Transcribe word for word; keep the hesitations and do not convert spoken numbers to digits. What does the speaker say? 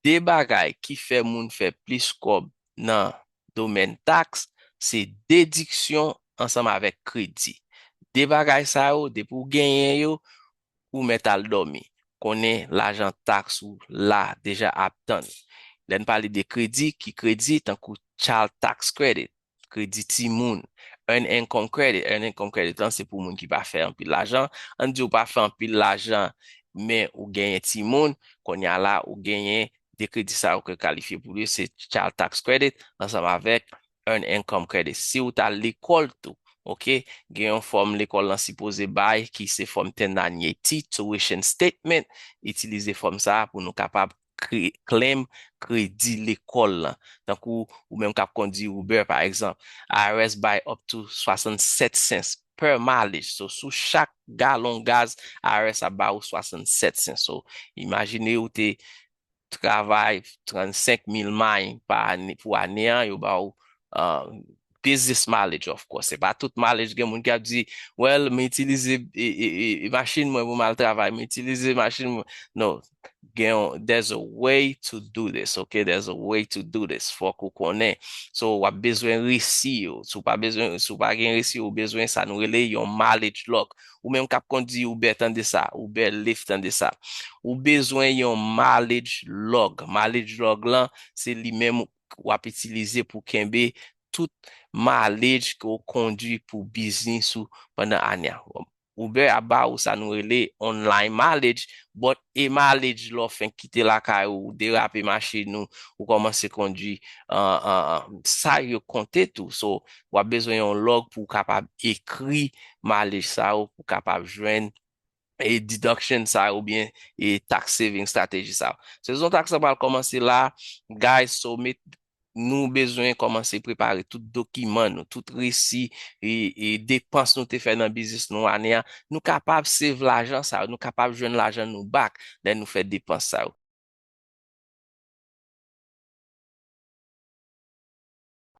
De bagay ki fè moun fè plis kòb nan domèn taks, se dediksyon ansanm avèk kredi. De bagay sa yo, depi w genyen yo, ou mèt al dòmi. Konnen lajan taks ou la deja ap tann. Lè n pale de kredi, ki kredi? Tankou child tax credit, kredi timoun, earned income credit. Earned income credit lan se pou moun ki pa fè anpil lajan. Ann di w pa fè anpil lajan, men ou genyen timoun, kounye a la ou genyen de kredi sa yo ke kalifye pou li, se child tax credit ansanm avèk earned income credit. Si w t al lekòl tou, oke, gen yon fòm lekòl lan sipoze bay ki se fòm ten ninety-eight T, tuition statement, itilize fòm sa a pou nou kapab claim kredi lekòl lan. Tankou ou menm k ap kondwi Uber, pa egzanp, I R S bay up to swasannsèt cents per mileage. So, sou chak galon gaz, I R S ap ba ou swasannsèt cents. So, imajine ou te travay trannsenk mil mile pa ane, pou ane an, yo ba ou uh, business mileage, of course. Se pa tout mileage, gen moun ki ap di, well, m itilize e, e, e, e machin mwen pou m al travay, m itilize machin mwen. No, gen yon, there's a way to do this, okay? There's a way to do this. Fòk ou konnen. So, w ap bezwen resi yo. Si w pa bezwen, si w pa gen resi, ou bezwen sa nou rele yon mileage log. Ou menm k ap kondwi Uber, tande sa. Uber, Lyft, tande sa. Ou bezwen yon mileage log. Mileage log lan, se li menm w ap itilize pou kenbe tout mileage ke w kondwi pou biznis ou pandan ane a. Uber ap ba ou sa nou rele online mileage, but e mileage lè w fenk kite lakay ou, ou derape machin ou, ou kòmanse kondwi, uh, uh, uh, sa yo konte tou. So, w ap bezwen yon log pou w kapab ekri mileage sa yo, pou w kapab jwenn e deduction sa yo, oubyen e tax saving strategy sa yo. Sezon taks lan pral kòmanse la, guys, so met nou bezwen kòmanse prepare tout dokiman nou, tout resi e, e depans nou te fè nan biznis nou ane a. Nou kapab save lajan sa yo, nou kapab jwenn lajan nou back lè nou fè depans sa yo.